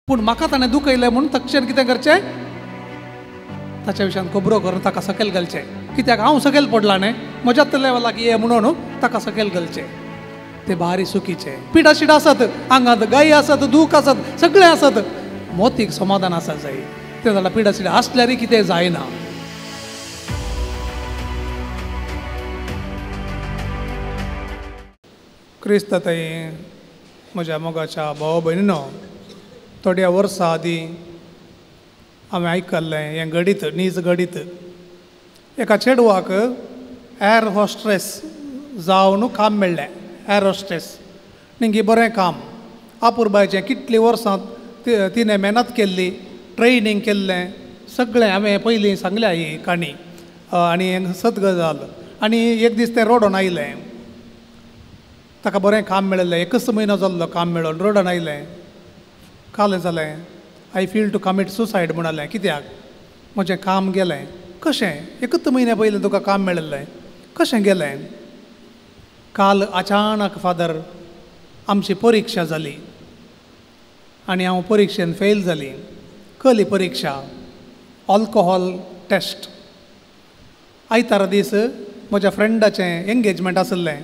पूण म्हाका ताणें दुखयलें म्हूण तक्षण कितें करचें, ताच्या विशयान खबरो करून ताका सकयल घालचें. कित्याक हांव सकयल पडला न्ही, म्हज्याच लेवलाक ये म्हणून ताका सकयल घालचें. ते भारी चुकीचें. पिडा शिडा आसत, आंगांत गाय आसत, दूख आसत, सगळें आसत, मोतीक समाधान आसा जाय. तें जाल्यार पिडा शिडा आसल्यारय कितें जायना. क्रिस्त थंय म्हज्या मोगाच्या भाव भयणीनो, थोड्या वर्सां आदीं हांवें आयकल्लें हें घडीत, नीज घडीत. एका चेडवाक एअर हॉस्ट्रेस जावन काम मेळ्ळें. एअर हॉस्ट्रेस निगी बरें काम. आपुरबायचें कितलीं वर्सां तिणें मेहनत केल्ली, ट्रेनींग केल्लें, सगळें हांवें पयलीं सांगल्या ही काणी आनी सत गजाल. आनी एक दीस तें रडोन आयलें. ताका बरें काम मेळिल्लें, एकच म्हयनो जाल्लो काम मेळोन, रडोन आयलें. कालें जालें, I feel to commit suicide म्हणालें. कित्याक म्हजें काम गेलें. कशें एकच म्हयन्या पयलीं तुका काम मेळिल्लें, कशें गेलें? काल अचानक फादर आमची परिक्षा जाली आनी हांव परिक्षेन फेल जाली. कली परिक्षा, अल्कोहोल टेस्ट. आयतारा दीस म्हज्या फ्रेंडाचें एंगेजमेंट आशिल्लें.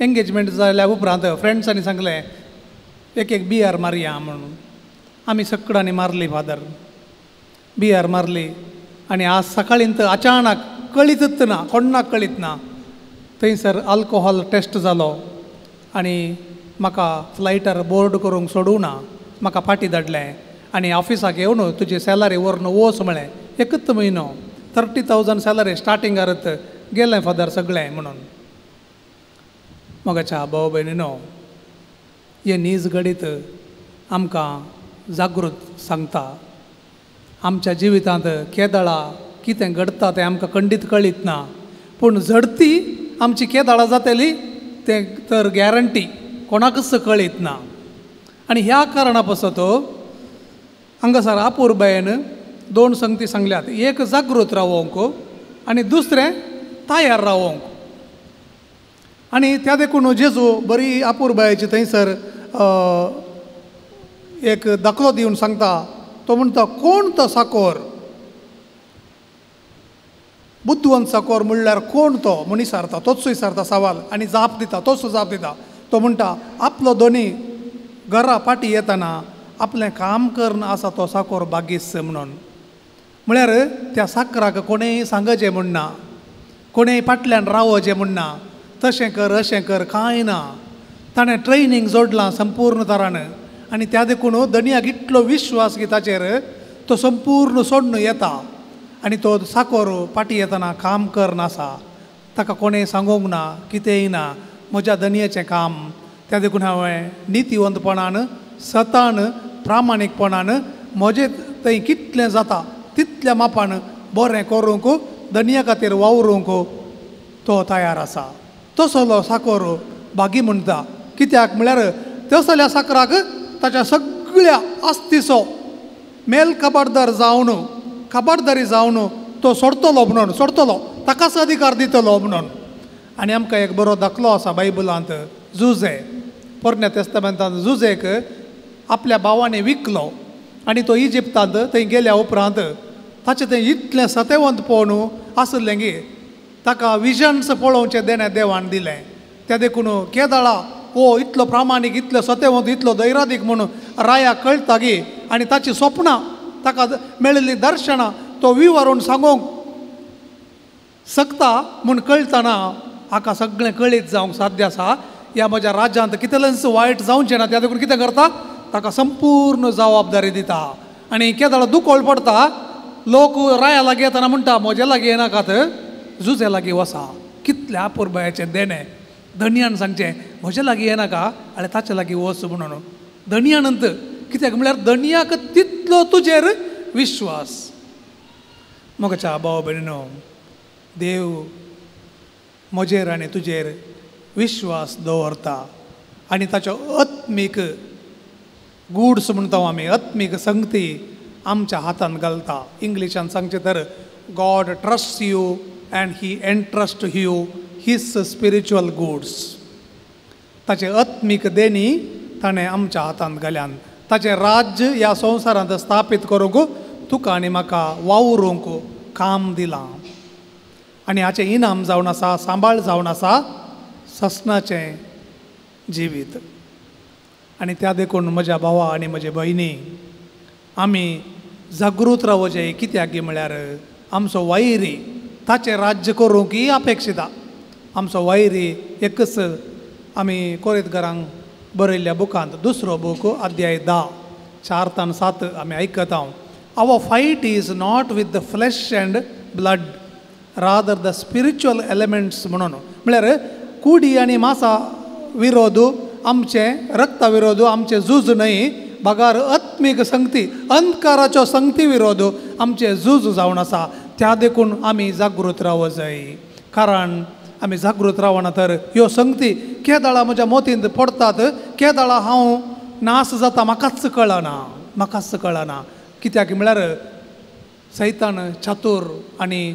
एंगेजमेंट जाल्या उपरांत फ्रेंड्सांनी सांगलें एक एक बियर मारया म्हणून. आमी सगळ्यांनी मारली फादर, बियर मारली. आनी आज सकाळीं तर अचानक कळीतच ना, कोणाक कळीत ना, थंयसर अल्कोहोल टेस्ट जालो आनी म्हाका फ्लायटार बोर्ड करूंक सोडूं ना, म्हाका फाटीं धाडलें. आनी ऑफिसाक येवन तुजी सॅलरी व्हरून वच म्हळें. एकच म्हयनो 30,000 सॅलरी स्टार्टिंगारच गेलें फादर सगळें म्हणून. मोगाच्या भाव भयणीनो, हें नीज घडीत आमकां जागृत सांगता. आमच्या जिवितांत केदळा कितें घडटा तें आमकां खंडीत कळीत ना, पूण झडती आमची केदळा जातली तें तर गॅरंटी कोणाकच कळीत ना. आनी ह्या कारणा पासत हांगासर आपुरबायेन दोन संगती सांगल्यात. एक जागृत रावोंक आनी दुसरें तयार रावोंक. आनी त्या देखून जेजू बरी आपुरबायेची थंयसर एक दाखलो दिवन सांगता. तो म्हणटा, कोण तो साकोर, बुद्धवंत साकोर म्हणल्यार कोण तो म्हूण विचारता. तोच विचारता सवाल आनी जाप दिता, तोच जाप दिता. तो म्हणटा, आपलो दोनी घरा फाटीं येतना आपलें काम करून आसा तो साकोर बागीस म्हणून. म्हळ्यार त्या साकराक कोणेय सांगचें म्हूण ना, कोणेय फाटल्यान रावचें म्हूण ना, तशें कर अशें कर कांय ना. ताणें ट्रेनींग जोडलां संपूर्ण तरान आनी त्या देखून धनयाक इतलो विश्वास की ताचेर तो संपूर्ण सोडून येता आनी तो साकोर फाटीं येतना काम करून आसा. ताका कोणें सांगूंक ना, कितेंय ना, म्हज्या धनयाचें काम. त्या देखून हांवें नितीवंतपणान, सतान, प्रामाणीकपणान म्हजें थंय कितलें जाता तितल्या मापान बरें करूंक, धनया खातीर वावरूंक तो तयार आसा. तसलो साकोर भागी म्हणटा. कित्याक म्हळ्यार तसल्या साकराक ताच्या सगळ्या आस्तीचो मेल खबरदार जावन, खबरदारी जावन तो सोडतलो म्हणून, सोडतलो, ताकाच अधिकार दितलो म्हणून. आनी आमकां एक बरो दाखलो आसा बायबलांत, जुजे. पोरण्या तेस्तामेंतांत जुजेक आपल्या भावांनी विकलो आनी तो इजिप्तांत थंय गेल्या उपरांत ताचें थंय इतलें सतेवंत पळोवन आसलें की ताका विजन्स पळोवचें देणें देवान दिलें. त्या देखून केदळा ओ इतलो प्रामाणीक, इतलो सतेवंत, इतलो धैर्यादीक म्हणून रायाक कळटा की, आनी ताची सपनां, ताका मेळिल्लीं दर्शनां तो विवरून सांगूंक शकता म्हूण कळटना हाका सगळें कळीत जावंक साध्य आसा. ह्या म्हज्या राज्यांत कितलेंच वायट जावचें ना. त्या देखून कितें करता, ताका संपूर्ण जबाबदारी दिता. आनी केदळा दुकोळ पडटा, लोक राया लागीं येतना म्हणटा म्हजे लागीं येनाकात, जुजे लागीं वसा. कितल्या आपुरबायेचें देणें. धनयान सांगचें म्हजे लागीं येनाका आनी ताचे लागीं वच म्हणून. धनयानंत कित्याक म्हळ्यार धनयाक तितलो तुजेर विश्वास. मोगाच्या भाव भयणीनो, देव म्हजेर आनी तुजेर विश्वास दवरता आनी ताचो आत्मीक गुड्स म्हणटा आमी, आत्मीक संगती आमच्या हातांत घालता. इंग्लिशान सांगचें तर God trust you and he entrust you his spiritual goods. ताचे आत्मीक देणी ताणें आमच्या हातांत घाल्यान. ताचें राज्य ह्या संवसारांत स्थापीत करूंक तुका आनी म्हाका वावरूंक काम दिलां. आनी हाचें इनाम जावन आसा, सांबाळ जावन आसा ससनाचें जिवीत. आनी त्या देखून म्हज्या भावा आनी म्हजे भयणी आमी जागृत रावचें. कित्याक म्हळ्यार आमचो वैरी ताचें राज्य करूंक ही अपेक्षिता. आमचो वैरी एकच आमी कोरेतघरांक बरयल्ल्या बुकांत दुसरो बूक अध्याय 10 4 ते 7 आमी आयकता. Our fight is not with the flesh and blood rather the spiritual elements म्हणून. म्हळ्यार कुडी आनी मासा विरोध आमचें रक्ता विरोध आमचें झूज न्हय, बगार आत्मीक संगती अंधकाराचो संगती विरोध आमचें झूज जावन आसा. त्या देखून आमी जागृत रावो जाय. कारण आमी जागृत रावना तर ह्यो संगती केदाळा म्हज्या मोतींत पडटात, केदाळा हांव नास जाता म्हाकाच कळना, म्हाकाच कळना. कित्याक म्हळ्यार सैतान चातूर आनी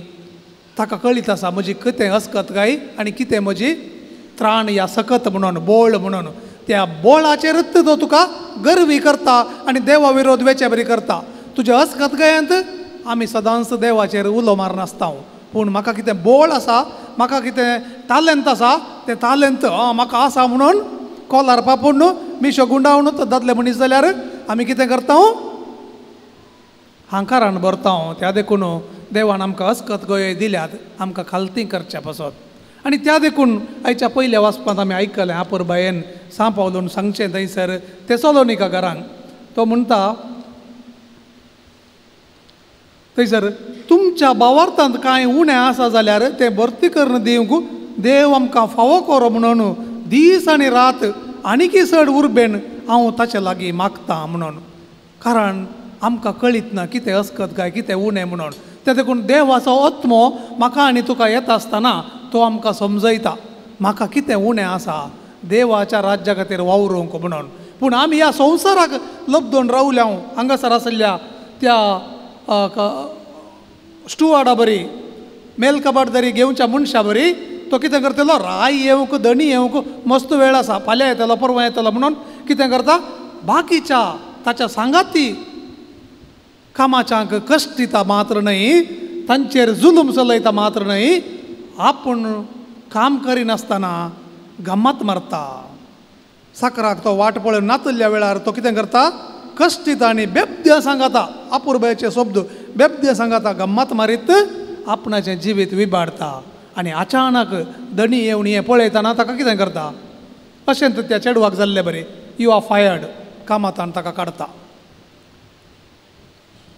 ताका कळीत आसा म्हजी कितें अस्कत काय आनी कितें म्हजी त्राण या सकत म्हणून बोळ म्हणून. त्या बोळाचेरच तो तुका गर्वी करता आनी देवा विरोध वेचे बरी करता. तुज्या अस्कत गायांत आमी सदांच देवाचेर उलो मारनासता, पूण म्हाका कितें बोळ आसा, म्हाका कितें तालेंत आसा, तें तालेंत म्हाका आसा म्हणून कोलार पापून मिशो गुंडावन दादले मनीस जाल्यार आमी कितें करता, हांकारान भरता. त्या देखून देवान आमकां अस्कत गोये दिल्यात आमकां खालती करच्या पासत. आनी त्या देखून आयच्या पयल्या वाचपांत आमी आयकलें आपुरबायेन सांप पावलून सांगचें थंयसर तेसोलोनिका घरांक तो म्हणटा थंयसर तुमच्या भावार्थांत कांय उणें आसा जाल्यार तें भरती करून दिवंक देव आमकां फावो करो म्हणून दीस आनी रात आनीकय चड उर्बेन हांव ताचे लागीं मागता म्हणून. कारण आमकां कळीत ना कितें अस्कत काय कितें उणें म्हणून. तें देखून देवाचो आत्मो म्हाका आनी तुका येता आसतना तो आमकां समजयता म्हाका कितें उणें आसा देवाच्या राज्या खातीर वावरूंक म्हणून. पूण आमी ह्या संवसाराक लब्दोन रावल्या हांगासर आशिल्ल्या त्या स्टुवार्डा बरी मेल कबाडदारी घेवच्या मनशा बरी तो कितें करतलो, राय येवंक धणी येवंक मस्त वेळ आसा, फाल्यां येतलो परवां येतलो म्हणून कितें करता बाकीच्या ताच्या सांगाती कामाच्यांक कश्ट दिता मात्र न्हय, तांचेर जुलूम चलयता मात्र न्हय, आपूण काम करिनासतना गम्मत मारता. साकराक तो वाट पळोवन नातल्ल्या वेळार तो कितें करता, कश्ट दिता आनी बेबद्या सांगाता, अपुरबायेचे शब्द बेबद्या सांगाता, गम्मत मारीत आपणाचें जिवीत विबाडता. आनी अचानक धणी येवन हें पळयतना ताका कितें करता, अशें तर त्या चेडवाक जाल्लें बरें, you are fired, कामातान ताका काडता,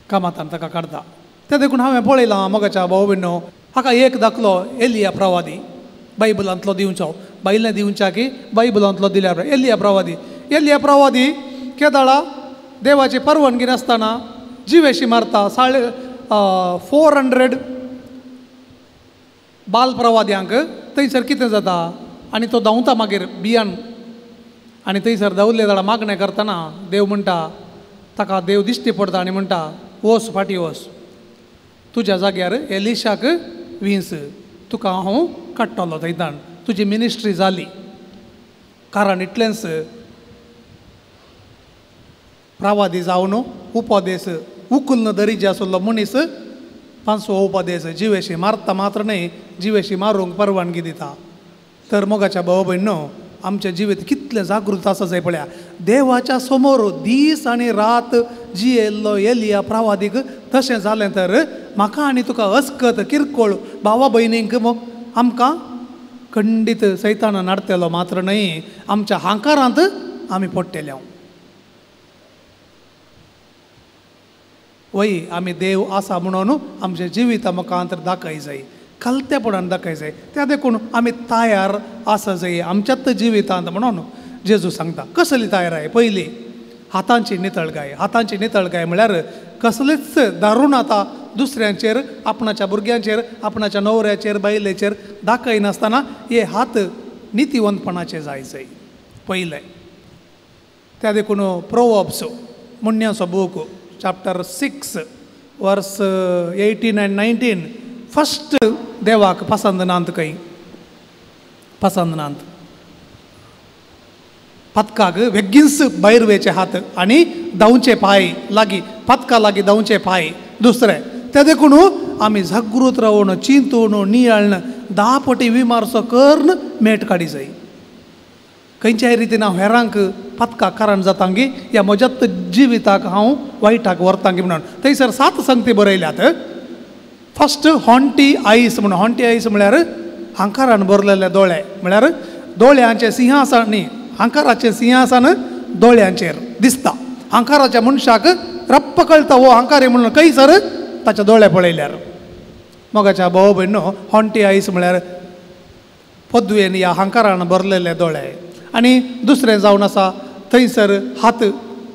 कामातान ताका काडता. तें देखून हांवें पळयलां मोगाच्या भाव भयणो, हाका एक दाखलो एलिया प्रवादी बायबलांतलो दिवचो, बायलें दिवच्या की बायबलांतलो दिल्यार एलिया प्रवादी. एलिया प्रवादी केदाळा देवाची परवानगी नासतना जिवेशी मारता 450 बाल प्रवाद्यांक. थंयसर कितें जाता आनी तो धांवता मागीर बियान, आनी थंयसर धांवले जाल्यार मागणें करतना देव म्हणटा ताका, देव दिश्टी पडटा आनी म्हणटा वोस फाटीं वोस, तुज्या जाग्यार एलिशाक वींस, तुका हांव काडटलो थंयतान, तुजी मिनिस्ट्री जाली. कारण इतलेंच प्रवादी जावन उपदेस उकुल्न दरीजे आशिल्लो मनीस पांचवो उपदेस जिवेशी मारता मात्र न्हय, जिवेशी मारूंक परवानगी दिता. तर मोगाच्या भाव भयणो आमचें जिवीत कितलें जागृत आसा जाय पळया. देवाच्या समोर दीस आनी रात जियेल्लो एलिया प्रवादीक तशें जालें तर म्हाका आनी तुका अस्कत किरकोळ भावा भयणींक आमकां खंडीत सैतान नाडतेलो मात्र न्हय, आमच्या हांकारांत आमी पडटेले. वय आमी देव आसा म्हणून आमचें जिवीत आमकां दाखय जाय, खालतेपणान दाखय जाय. त्या देखून आमी तयार आसा जाय आमच्याच जिवितांत म्हणून जेजू सांगता. कसली तयार पयली हातांची नितळकाय. हातांची नितळकाय म्हळ्यार कसलेच दारून आतां दुसऱ्यांचेर, आपणाच्या भुरग्यांचेर, आपणाच्या न्हवऱ्याचेर, बायलेचेर दाखयनासतना हे हात नितिवंतपणाचे जाय जाय पयलें. त्या देखून प्रोवर्ब्स म्हणण्याचो बूक चॅप्टर 6 वर्स 18 आनी 19 फस्ट देवाक पसंद नात, खंय पसंद नात. पातकाक वेगींच भायर वयचे हात आनी धांवचे पांय लागीं, पातका लागीं धांवचे पांय दुसरें. ते देखून आमी जागृत रावन चिंतून नियाळन 10 पटी विमार्सो करून मेट काडी जाय. खंयच्याय रितीन हांव हेरांक पातकाक कारण जातांगी ह्या म्हज्याच जिविताक हांव वायटाक व्हरतांगी म्हणून थंयसर 7 संगती बरयल्यात. फर्स्ट हॉन्टी आयस म्हणून, हॉन्टी आयस म्हळ्यार हांकारान भरलेले दोळे, म्हळ्यार दोळ्यांचें सिंहासन न्ही, हांकाराचें सिंहासन दोळ्यांचेर दिसता. हांकाराच्या मनशाक रप्प कळटा हो हांकारी म्हणून खंयसर ताच्या दोळे पळयल्यार. मोगाच्या भाव भयणो, हॉन्टी आयस म्हळ्यार पदवेन ह्या हांकारान भरलेले दोळे. आनी दुसरें जावन आसा थंयसर हात,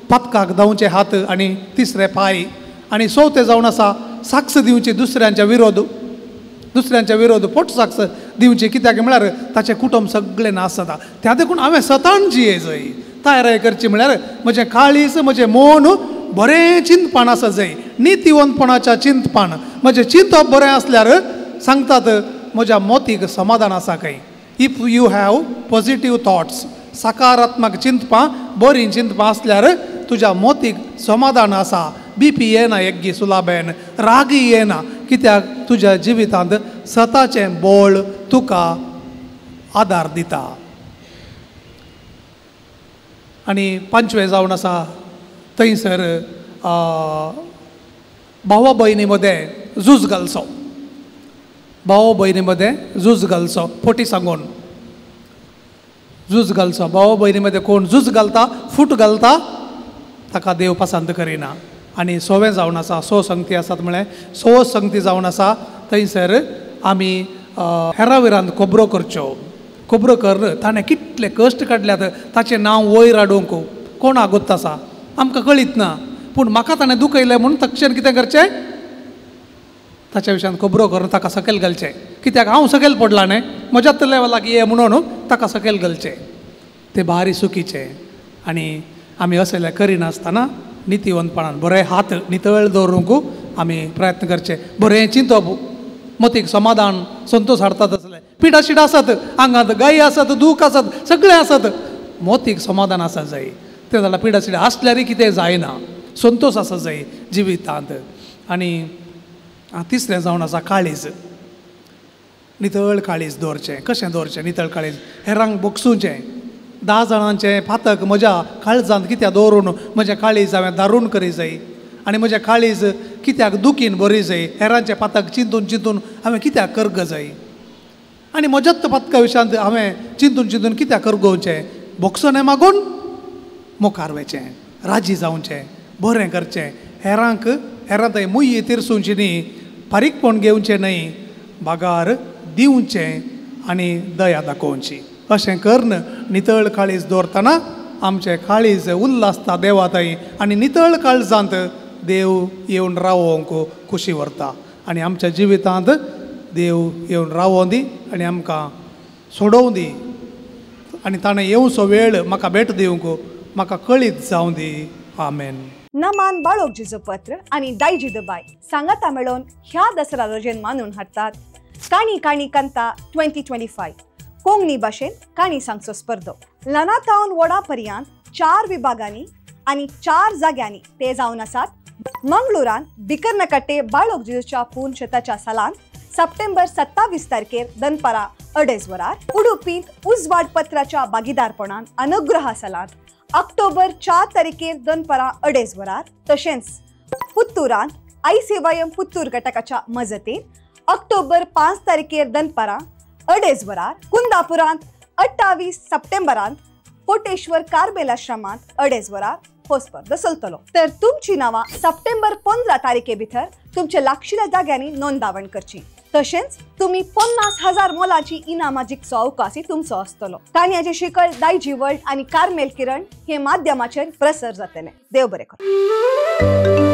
पातकाक धांवचे हात, आनी तिसरे पांय. आनी चवथें जावन आसा साक्ष दिवची दुसऱ्यांच्या विरोध, दुसऱ्यांच्या विरोध पोट साक्ष दिवची, कित्याक म्हळ्यार ताचें कुटुंब सगळें नाश जाता. त्या देखून हांवें सतान जिये जाय, तयारी करची म्हळ्यार म्हजें काळीज म्हजें मन बरें चिंतपान आसा जाय, नितिवंतपणाच्या चिंतपान. म्हजें चिंतप बरें आसल्यार सांगतात म्हज्या मोतीक समाधान आसा खंय. If you have positive thoughts, सकारात्मक चिंतपां, बरीं चिंतपां आसल्यार तुज्या मोतीक समाधान आसा. बी पी येना एकगी सुलाबेन, रागी येना, कित्याक तुज्या जिवितांत सताचें बळ तुका आदार दिता. आनी पांचवें जावन आसा थंयसर भावा भयणी मदें झूज घालचो, भाव भयणी मदें झूज घालचो, फटी सांगून झूज घालचो. भाव भयणी मदें कोण झूज घालता, फूट घालता, ताका देव पसंत करिना. आनी सोवें जावन आसा, सो संगती आसात म्हळें सो संगती जावन आसा थंयसर आमी हेरा विरांत खबरो करच्यो. खबरो कर ताणें कितले कश्ट काडल्यात, ताचें नांव वयर हाडूंक कोण आगोत आसा आमकां कळीत ना, पूण म्हाका ताणें दुखयलें म्हूण तक्षण कितें करचें, ताच्या विशयान खबरो करून ताका सकयल घालचें. कित्याक हांव सकयल पडला न्ही, म्हज्याच लेवलाक ये म्हणून ताका सकयल घालचें, तें भारी चुकीचें. आनी आमी असलें करिनासतना नितिवंतपणान बरें हात नितळ दवरूंक आमी प्रयत्न करचे, बरें चिंतप, मतीक समाधान संतोश हाडतात आसलें. पिडा शिडा आसत, आंगांत गाय आसत, दूख आसत, सगळें आसत, मोतीक समाधान आसा जाय. तें जाल्यार पिडा शिडा आसल्यारय कितें जायना, संतोश आसा जाय जिवितांत. आनी तिसरें जावन आसा काळीज, नितळ काळीज दवरचें. कशें दवरचें नितळ काळीज? हेरांक भोगसुचें. 10 जाणांचें फातक म्हज्या काळजांत कित्याक दवरून म्हजें काळीज हांवें दारून करी जाय, आनी म्हजें काळीज कित्याक दुखीन बरी जाय, हेरांचें पातक चिंतून चिंतून हांवें कित्याक करग जाय, आनी म्हज्याच पातका विशयांत हांवें चिंतून चिंतून कित्याक करगोवचें. भोगसणें मागून मुखार वयचें, राजी जावचें, बरें करचें, हेरांक हेरां थंय मुयी तिरसुची न्ही, फारीकपण घेवचें न्हय, बागार दिवचें आनी दया दाखोवची. अशें करून नितळ काळीज दवरतना आमचें काळीज उल्लासता देवा थंय, आनी नितळ काळजांत देव येवन रावोंक खुशी व्हरता. आनी आमच्या जिवितांत देव येवन रावों दी आनी आमकां सोडोवं दी, आनी ताणें येवचो वेळ म्हाका भेट दिवंक म्हाका कळीत जावं दी. आमेन. नमान बाळोगजीचो पत्र आनी दायजी दबाय सांगाता मेळोवन ह्या दसरा रजेन मानून हाडटात काणी काणी कंता 2025 कोंकणी भाशेन काणी सांगचो स्पर्धो. ल्हाना तावन वडा पर्यंत 4 विभागांनी आनी 4 जाग्यांनी ते जावन आसात. मंगळुरान बिकर्नकट्टे बाळोगजीच्या पूर्ण शेताच्या सालांत सप्टेंबर 27 तारखेर दनपारा 2:30 वरार, उडुपींत उजवाड पत्राच्या भागीदारपणान अनुग्रहा सालांत ऑक्टोबर 4 तारखेर दनपारा 2:30 वरार, तशेंच पुत्तूरांत आयसीवायम पुत्तूर घटकाच्या मजतीन ऑक्टोबर 5 तारखेर दनपारा 2:30 वरार, कुंदापुरांत 28 सप्टेंबरांत कोटेश्वर कार्बेल आश्रमांत 2:30 वरार हो स्पर्धा चलतलो. तर तुमची नांवां सप्टेंबर 15 तारखे भितर तुमच्या लागशिल्ल्या जाग्यांनी नोंदावण करची. तशेंच तुमी 50,000 मोलाची इनामां जिखचो अवकाशय तुमचो आसतलो. काणयाची शिकळ दायजी वर्ल्ड आनी कार्मेल किरण हे माध्यमाचेर प्रसार जातले. देव बरें करूं.